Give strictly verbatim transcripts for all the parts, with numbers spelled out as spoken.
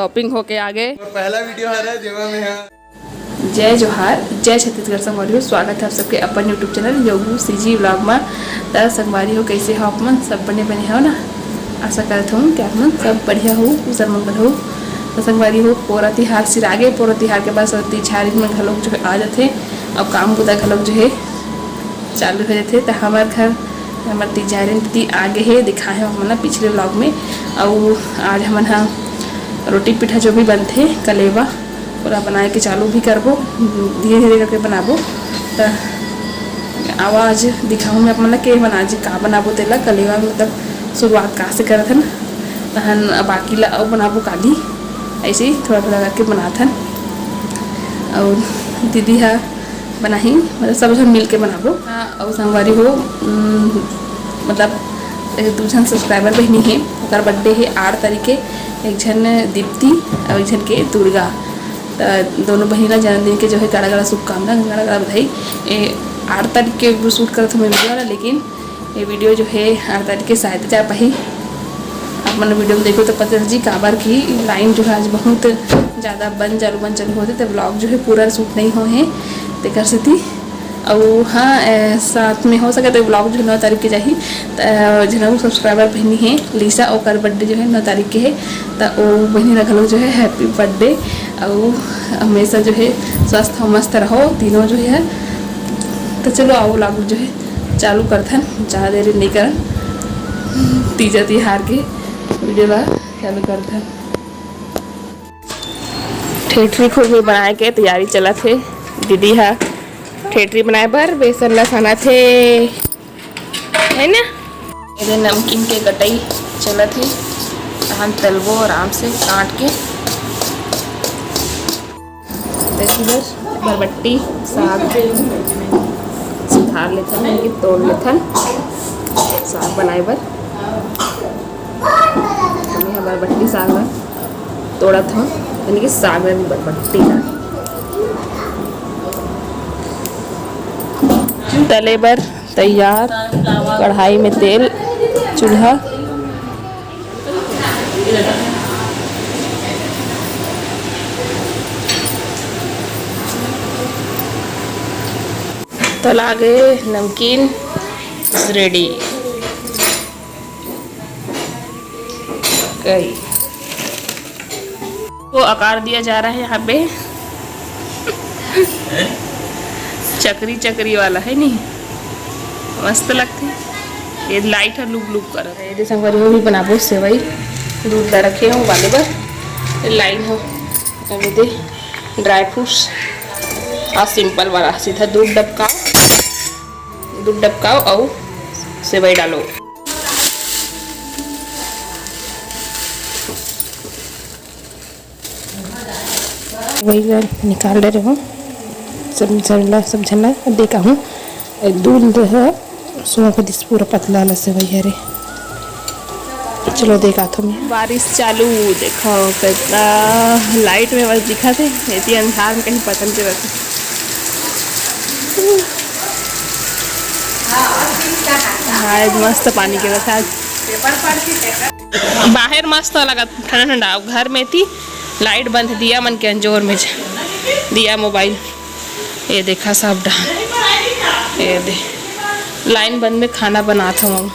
Shopping होके आगे। पहला वीडियो हरे जेमा में है। जय जोहार, जय छत्तीसगढ़ संगवारी हो, स्वागत है आप सबके अपन YouTube चैनल योगू सीजी व्लॉग में। त संगवारी हो, कैसे हो आप मन? सब बने बने हो ना? आशा करत हूँ कि आप मन सब बढ़िया हो, कुशल मंगल हो। त संगवारी हो, पोरा तिहार सिरागे, पोरा तिहार के बाद सरती झारी में घलोक जो है आ जाथे। अब काम बुता घलोक जो है चालू हो जाथे। त हमर घर हमर तिजारिन दीदी आगे हे, दिखाए हम हमन ला पिछले व्लॉग में। अउ आज हमन ह रोटी पीठा जो भी बनथे कलेवा, ओला बनाए के चालू भी करबो, धीरे धीरे करके बनाबो। त आवा आज दिखाहूँ मैं आप मन ला के बनाए जी का बनाबो तेला। कलेवा में मतलब शुरुआत का से करत हन, तहन बाकी ला अउ बनाबो काली, ऐसे ही थोड़ा थोड़ा करके बनात हन। अउ दीदी ह बनाही, मतलब सब झन मिल के बनाबो। हाँ, अउ संगवारी हो, उम, मतलब ए, दू झन सब्सक्राइबर बहिनी हे, ओकर बर्थडे हे आठ तारीख के, एक झन दीप्ति अउ एक झन के दुर्गा। त दोनों बहिनी ला जन्मदिन के जो है गाड़ा गाड़ा शुभकामना, गाड़ा गाड़ा बधाई। ए, आठ तारीख के शूट करत हूँ मैं वीडियो ला, लेकिन ये वीडियो जो है आठ तारीख के शायद जा पाही। आप मन वीडियो में देखो तो पता चल जी, काबर की लाइन जो है आज बहुत ज़्यादा बंद चालू बंद चालू होथे, तो व्लॉग जो है पूरा शूट नहीं हो है, तेकर सेती। अउ हाँ, ए, साथ में हो सके तो व्लॉग जो है नौ तारीख के जाही। त, अ, जेन अउ सब्सक्राइबर बहिनी है लिसा, ओकर बर्थडे जो है नौ तारीख के है। त ओ बहिनी ला घलो जो है हैप्पी बर्थडे। अउ हमेशा जो है स्वस्थ अउ मस्त रहो तीनों जो है। त चलो आओ व्लॉग जो है चालू करथन, ज़्यादा देरी नहीं करन, तीजा तिहार के वीडियो ला चालू करथन। ठेठरी खुरमी बनाए के तैयारी चलत हे। दीदी हा ठेठरी बनाए बर बेसन ला सानत हे, है ना? एदे नमकीन के कटाई चलत हे, तहन तलबो आराम से काट के। देखी बस बरबट्टी साग सुधार लेथन, यानी कि तोड़ लेथन साग बनाए बर। मैं ह बरबट्टी साग ला तोड़त हव, यानी कि साग ला, बरबट्टी ला। तले बर तैयार, कढ़ाई में तेल, चूल्हा। तला गे नमकीन, रेडी। गई। को आकार दिया जा रहा है यहाँ पे। चकरी चकरी वाला है नहीं, मस्त लगती। ये लाइट है लुक लुक कर। ये संगवारी हो भी बनाबो सेवई, दूध ला रखे हूँ उबाले बर। ये लाइन हो, अब ये दे ड्राई फ्रूट्स और सिंपल वाला सीधा दूध डबकाओ, दूध डबकाओ और सेवई डालो। वही ला निकाल दे रहे हो, सब झन ला, सब झन ला देखा हूँ। दूध है, सौंफ दिस पूरा पतला ला सेवई हरे। चलो देखा थो मैं। बारिश चालू, देखो कितना लाइट में बस दिखा थे, इतनी अंधार में कहीं पता नहीं चलता। हाँ, आज मस्त पानी गिरत हे आज। बाहर मस्त लगत ठंडा ठंडा, अब घर में थी लाइट बंद, दिया मन के अंजोर में ज-, दिया मोबाइल। ये देखा सब डाल, ये दे लाइन बंद में खाना बनात हूँ।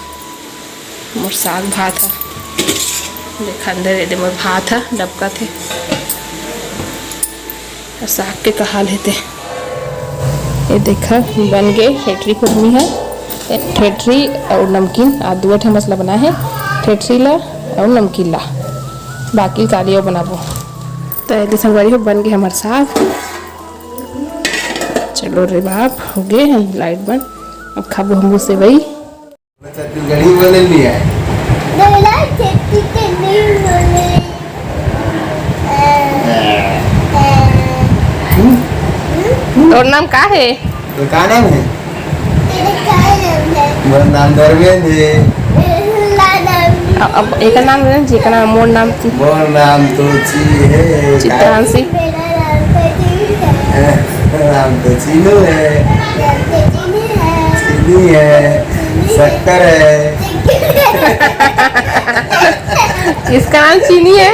मोर साग भात ह, देखा अंदर ये दे मोर भात ह डबकत हे। अउ साग के का हाल हे ते। ये देखा, बन गे ठेठरी खुरमी ह। ठेठरी अउ नमकीन, आ दुए ठन मसाला बनाए हे, ठेठरी ला अउ नमकीन ला। बाकी काली अउ बनाबो। त ये दे संगवारी हो, बन गे हमर साग। चलो रे बाप, हो गे, हम लाइट बंद। अब खाबो हमहू सेवई। छत्तीसगढ़ी बोले नहीं है। बोला छत्तीसगढ़ी बोले। हम्म? तोर नाम का हे? तो का नाम है? तेरे का नाम है? मोर नाम धर्मेंद्र है। मेरा नाम अब, अब एक नाम है, जेकर नाम मोर नाम थी। मोर नाम तो ची है। चित्रांशी। मेरा नाम तो ची है। हाँ, नाम तो चीनू है। नाम तो चीनी है। चीनी है। शक्कर है। इसका नाम चीनी है।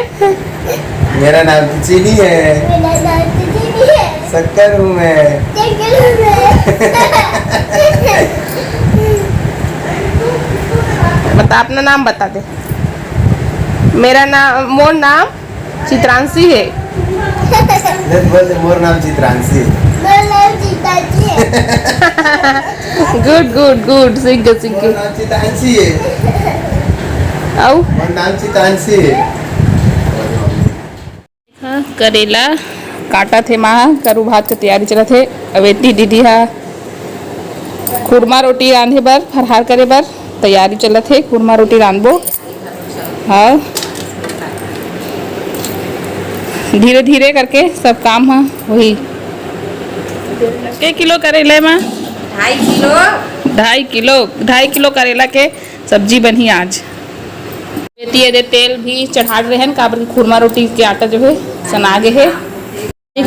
मेरा नाम तो चीनी है। मेरा नाम तो चीनी है। शक्कर हूँ मैं। शक्कर हूँ मैं। बता, अपना नाम बता दे। मेरा नाम, मोर नाम चित्रांशी है। ले बोल दे, मोर नाम चित्रांशी है। मोर नाम चित्रांशी है। गुड, गुड, गुड, सीख गए, सीख मोर गए। नाम चित्रांशी है। अउ? मोर नाम चित्रांशी है। हाँ, करेला काटत हे माँ, करू भात के तैयारी चलत हे। अवेती दीदी हा खुरमा रोटी रांधे बर, फरहार करे बर तैयारी चलत हे। खुरमा रोटी रांधबो। हाँ, धीरे धीरे करके सब काम ह होही। के किलो करेला हे माँ? ढाई किलो। ढाई किलो, ढाई किलो करेला के सब्जी बनही आज। एती एदे तेल भी चढ़ा रहे हैं, काबर कि खुरमा रोटी के आटा जो है सना गे है।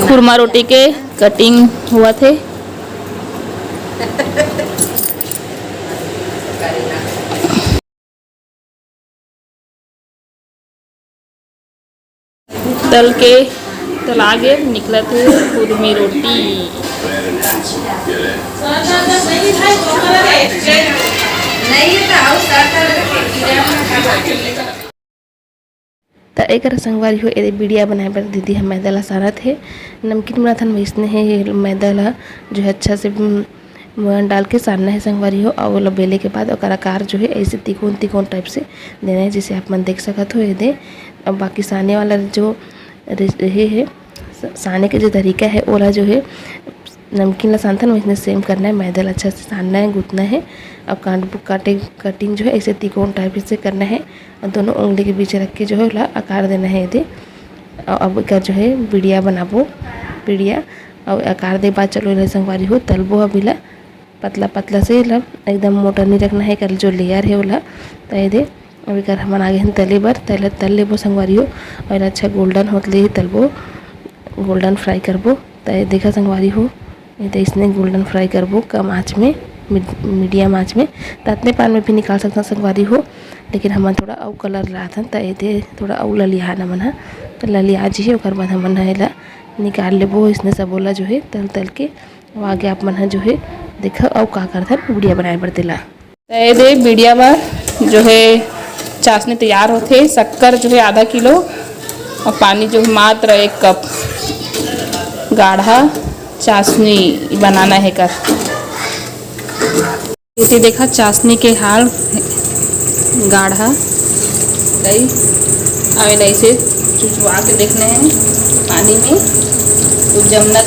खुरमा रोटी के कटिंग हुआ थे। तल के तला गे निकलत हे खुरमी रोटी। त एकर संगवारी हो, एदे बिड़िया बनाए बर दीदी ह मैदा ला सानत हे। नमकीन बनाथन वइसने हे, ये मैदा ला जो है अच्छा से, उम, डाल के सानना है संगवारी हो। अउ ओला बेले के बाद ओकर आकार जो है ऐसे तिकोन तिकोन टाइप से देना है, जैसे आप मन देख सकत हो एदे। अब बाकी साने वाला जो रे-, रहे है, स-, साने के जो तरीका है, ओला जो है नमकीन ला सानथन वइसने सेम करना है। मैदा ला अच्छा से सानना है, गूंथना है। अब काट-, काटे, कटिंग जो है ऐसे तिकोन टाइप से करना है। अउ दोनों उंगली के बीच रख के जो है ओला आकार देना है एदे। अउ अब एकर जो है बिड़िया बनाबो, बिड़िया। अउ आकार दे बाद चलो एला संगवारी हो तलबो अब एला पतला पतला से, एला एकदम मोटा नहीं रखना है। एकर जो लेयर है ओला त एदे। अब एकर हमन आगे हन तले बर, त एला तल लेबो संगवारी हो। अउ एला अच्छा गोल्डन होत ले ही तलबो, गोल्डन फ्राई करबो। त ये देखा संगवारी हो, ये तो इसने गोल्डन फ्राई करबो कम आँच में, मीड-, मीडियम आँच में। त अतने पान में भी निकाल सकथन संगवारी हो, लेकिन हमन थोड़ा अउ कलर लाथन, त ये दे थोड़ा अउ ललिया हमन ह, त ललिया जी है, ओकर बाद हमन ह एला निकाल लेबो। इसने सबो ला जो है तल तल के, अउ आगे आप मन ह जो है देखा अउ का करथन बिड़िया बनाए बर तेला। त ये दे बिड़िया बर जो है चाशनी तैयार होथे। शक्कर जो है आधा किलो अउ पानी जो है मात्र एक कप गाढ़ा चाशनी बनाना है कर। ये देखा चाशनी के हाल गाढ़ा गई। अब एला ऐसे चुचवा के देखना है पानी में, तो जमना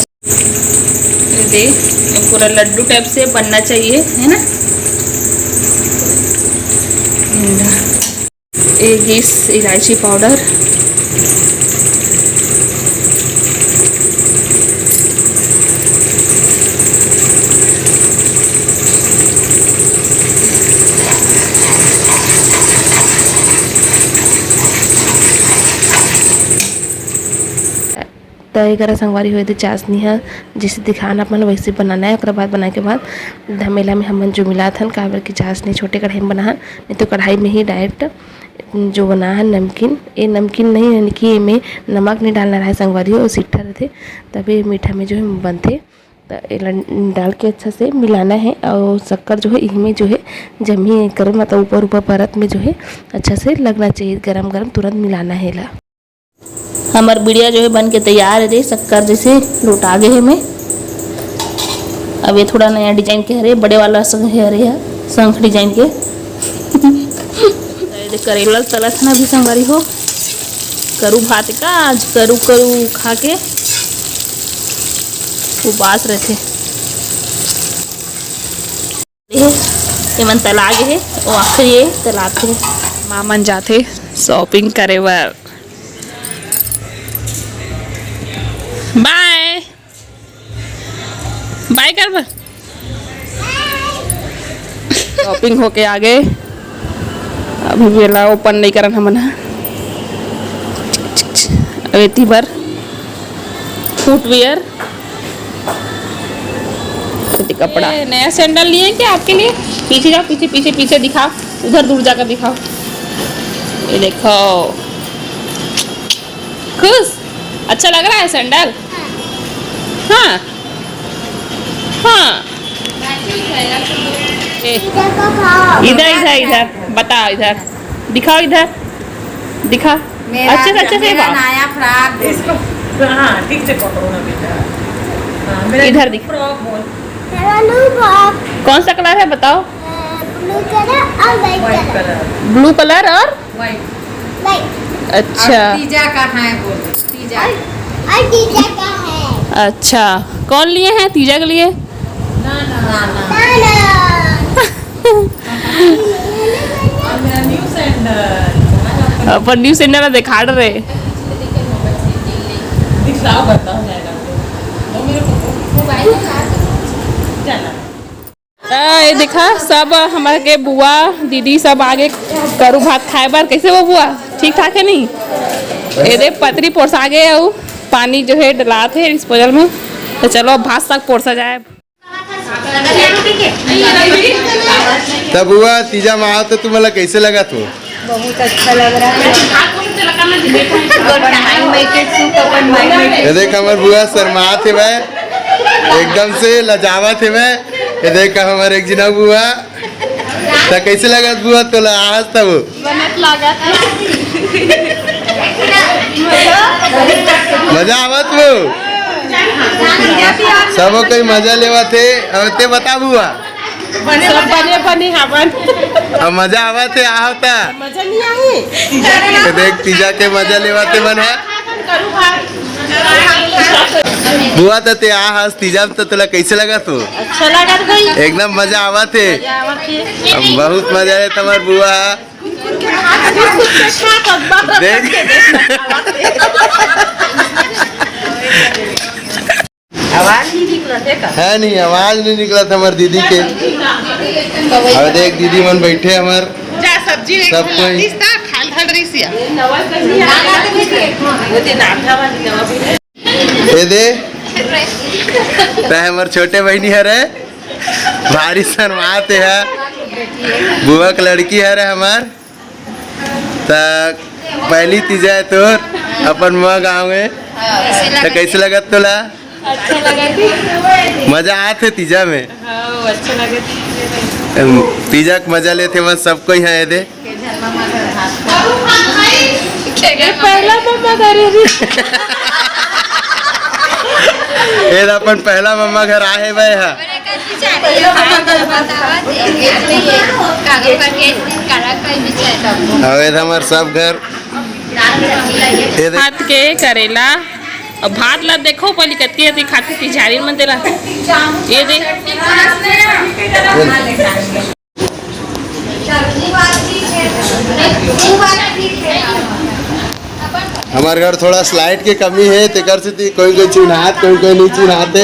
ये दे, ये पूरा लड्डू टाइप से बनना चाहिए, है ना? ये गिस इलायची पाउडर, त एकरा संगवारी हो, एदे चाशनी ह जैसे दिखान आप मन वैसे बनाना है। ओकरा बाद बनाए के बाद धमेला में हमन जो मिलात हन, काबर कि चाशनी छोटे कढ़ाई में बनाहन, नहीं तो कढ़ाई में ही डायरेक्ट जो बनाहन नमकीन, ये नमकीन नहीं, यानी कि एमे नमक नहीं डालना रहे संगवारी हो, सिट्ठा रहथे तभी मीठा में जो है बनथे। त एला डाल के अच्छा से मिलाना है और शक्कर जो है इहमें जो है जमी कर, मतलब ऊपर ऊपर परत में जो है अच्छा से लगना चाहिए। गरम गरम तुरंत मिलाना है एला। हमर बिड़िया जो है बन के तैयार है रे, शक्कर जैसे लोटा गे हे में। अब ये थोड़ा नया डिजाइन के हरे, बड़े वाला संग हे हरे ह, शंख डिजाइन के। ये दे करेला तलत ना भी संगवारी हो, करू भात का आज करू करू खा के उपास रहथे। ये मन तला गे हे, वो आखिर ये तलात हे। माँ मन जाथे शॉपिंग करे बर। बाय बाय कर बर। शॉपिंग होके आ गए, अभी भी एला ओपन नहीं करन हमन ह। अब एती बर फुटवियर, एती कपड़ा। ये नया सैंडल लिए हैं क्या आपके लिए? पीछे जाओ, पीछे, पीछे, पीछे दिखाओ, उधर दूर जाकर दिखाओ। ये देखो, खुश? अच्छा लग रहा है सैंडल? हाँ। हाँ। ए, इधर, इधर, इधर। बताओ इधर। दिखाओ इधर। दिखा। मेरा, अच्छे से, अच्छे से मेरा दिखाओ। नया फ्रॉक। इसको, हाँ, ठीक से पकड़ो ना बेटा। हाँ, मेरा इधर दिख। फ्रॉक बोल। मेरा न्यू फ्रॉक। कौन सा कलर है बताओ? अ, ब्लू कलर और व्हाइट कलर। ब्लू कलर और व्हाइट। व्हाइट। अच्छा। और तीजा का है बोल। तीजा। और, और तीजा का है। अच्छा, कौन लिए हैं तीजा के लिए? ना, ना। ना, ना। और मेरा न्यू सैंडल। अपन न्यू सैंडल दिखा रहे। दिखलाओ, बताओ जाएगा तो। वो मेरे को, वो, वो भाई ने कहा था। चला। त ये देखा, सब हमर के बुआ, दीदी सब आगे करू भात खाए बर। कैसे बा बुआ, ठीक ठाक है नहीं? ये दे पतरी पोरसा गे, अउ पानी जो है डलात है डिस्पोजल में। तो चलो अब भात साग पोरसा जाए। त बुआ, तीजा म आओ त तुमला कैसे लगत हो? बहुत अच्छा लग रहा है। अपन माइंड मेक इट सूट, अपन माइंड मेक ये देख हमर बुआ शर्मात हे भाई, एकदम से लजावत हे भाई। ये देख हमर एक जिना बुआ, त कैसे लगत बुआ तोला आज तब? बनत लागत। मजा आवत वो? सबो कोई मजा लेवत हे। अब ते बता बुआ। सब बने बने हावन। अब मजा आवत हे, आहव त। मजा नहीं आई। ये देख तीजा के मजा लेवत हे मन ह। बुआ त ते आहस तीजा त तोला कैसे लगत हो? अच्छा लगत भाई। एकदम मजा आवत हे। मजा आवत हे। अब बहुत मजा है तुम्हार बुआ। देख। आवाज नहीं निकलत हे का? है नहीं, आवाज नहीं निकलत हमर दीदी के। अब देख दीदी मन बैठे हमर। जा सब्जी ले सब कोई। इस तरह खाल ढल रही सिया। ये दे। तै हमर छोटे बहिनी हरे। भारी शर्मात हे। बुआ के लड़की हरे हमर। त पहली तीजा है तोर अपन माँ गाँव में। हाँ। त कैसे लगत तोला? अच्छा लगत हे। मजा आत हे तीजा में? हाँ, अच्छा लगत हे। तीजा के मजा लेथे मन सब कोई है दे। ये पहला मम्मा घर है जी। ये अपन पहला मम्मा घर आहे भाई हा। अउ ये हमर सब घर। ये देख। भात के करेला। अब भात ला देखो पहली कत्ती अत्ती खाती थी झारी मन तेला। ये देख। हमर घर थोड़ा स्लाइट के कमी हे, तेकर सेती कोई कोई चिन्हात, कोई कोई नहीं चिन्हाते।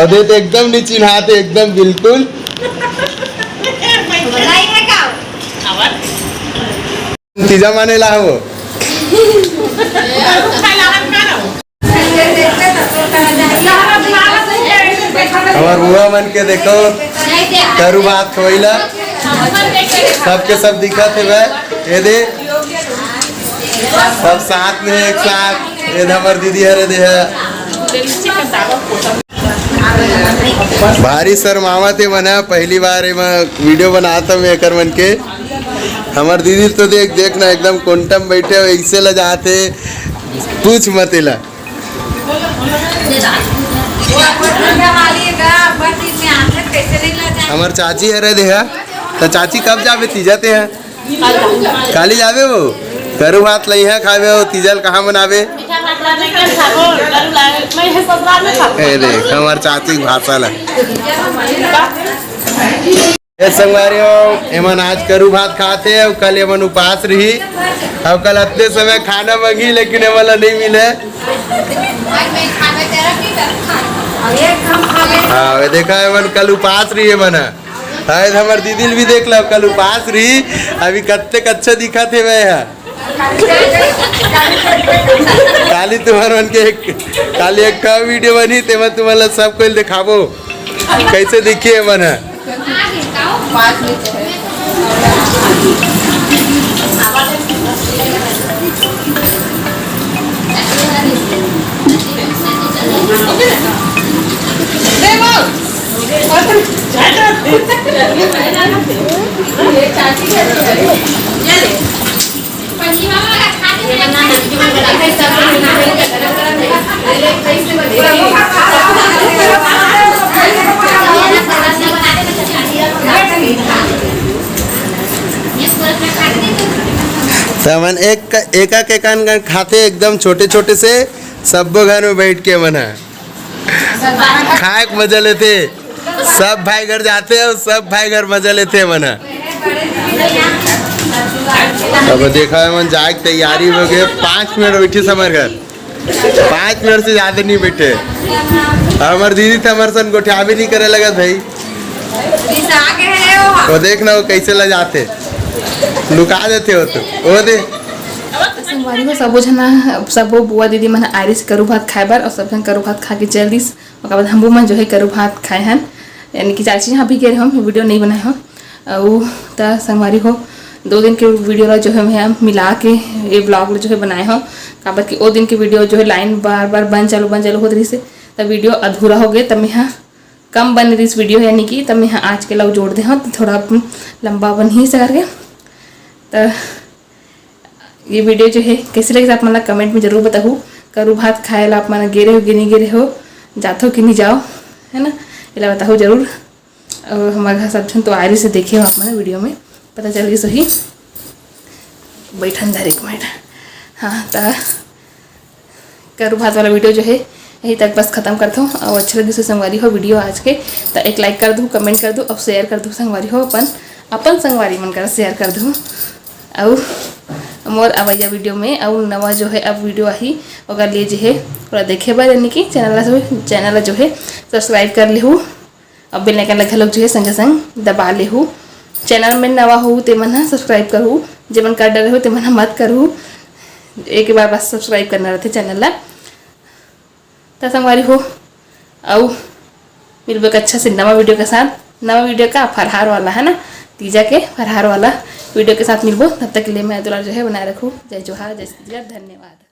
अउ दे तो एकदम नहीं चिन्हाते, एकदम बिल्कुल। तीजा माने ला हो। हमर बुआ मन के देखो, करू भात खवैला, सबके सब दिखत हे बे। ये दे, सब साथ में, एक साथ। ये दे हमर दीदी हरे दे है। भारी शर्मावत हे मन ह, पहली बार एमा वीडियो बनात हव मैं एकर मन के। हमर दीदी तो देख, देख ना, एकदम कोंटा म बैठे हो, ऐसे लजात हे, पूछ मत एला। हमर चाची हरे देहा, त चाची कब जाबे तीजा तेहा? काली जाबे वो? करू भात लइहा खाबे वो, तीजा ल कहाँ मनाबे? ए देख, हमर चाची के भाषा ला। ए संगवारी हो, एमन आज करू भात खात हे अउ कल एमन उपास रही। अउ कल अतने समय खाना मंगी, लेकिन एमन ला नहीं मिले। हाँ, ये देखा, एमन कल उपास रही एमन ह। हाँ, हमर दीदी ल भी देख लो, कल उपास रही, अभी कत्ते कच्चा दिखत हे मैं ह। काली तुम्हार मन के एक, काली एक ठा वीडियो बनी, तेमा तुम्हार ला सब कोई देखाबो, कैसे दिखी हे मन ह। त हमन एक एक एक अकन खाथे, एकदम छोटे छोटे से, सब्बो घर में बैठ के मन ह खाए के मजा लेथे। सब भाई घर जाथे अउ सब भाई घर मजा लेथे मन ह। अब देखा, हमन जाए के तैयारी हो गए। पाँच मिनट बैठे हमर घर, पाँच मिनट से ज्यादा नहीं बैठे। हमर दीदी तो हमर सन गोठियाबे नहीं करे लगत भाई। वो देख ना, वो कैसे लजाथे, लुका देथे वो तो। वो दे। संगवारी हो, सबो झन, सबो बुआ दीदी मन आरिस करू भात खाए बर, और सब झन करू भात खा के चल दिस। ओकर बाद हमू मन जो है करू भात खाए हन, यानी कि चाची यहाँ भी गए हम, वीडियो नहीं बनाए हम। अउ त संगवारी हो, दो दिन के वीडियो ला जो है मैं मिला के ये ब्लॉग ला जो है बनाए हव, काबर कि ओ दिन के वीडियो जो है लाइन बार बार बंद चालू बंद चालू होत रहिस हे, त वीडियो अधूरा हो गए। त मैं हा कम बन रहिस वीडियो, यानी कि त मैं हा आज के ला जोड़ दे हव, त थोड़ा लंबा बनही से करके। त ये वीडियो जो है कैसे लगे आप मन ला कमेंट में जरूर बताहू। करू भात खाए ला आप मन गे रहे हो कि नहीं गे रहे हो, जाथो कि नहीं जाओ, है ना, एला बताहू जरूर। और हमारे घर सब झन तो आए रहिस हे, देखे हो आप मन वीडियो में, पता चल गई सही। बैठन धर एक मिनट। हाँ, त करू भात वाला वीडियो जो है यही तक बस खत्म करथो। और अच्छा लगिस हे संगवारी हो वीडियो आज के, त एक लाइक कर दू, कमेंट कर दू और शेयर कर दू संगवारी हो, अपन अपन संगवारी मन कर शेयर कर दू। अउ मोर अवैया वीडियो में अउ नवा जो है अब वीडियो आही, ओकर लिए जो है पूरा देखे बर, यानी कि चैनल ला, चैनल ला जो है सब्सक्राइब कर लेहू। अब बेल आइकन ला घलोक जो है संगे संग दबा लेहू। चैनल में नवा हो ते मन ह सब्सक्राइब करहू, जे मन कर डरे हो ते मन ह मत करहू। एक बार बस सब्सक्राइब करना रहते चैनल ला। त संगवारी हो, अउ मिलबो एक अच्छा से नवा वीडियो के साथ। नवा वीडियो का फरहार वाला है ना, तीजा के फरहार वाला वीडियो के साथ मिलबो। तब तक के लिए मैं दुलार जो है बनाए रखू। जय जोहार, जय छत्तीसगढ़, धन्यवाद।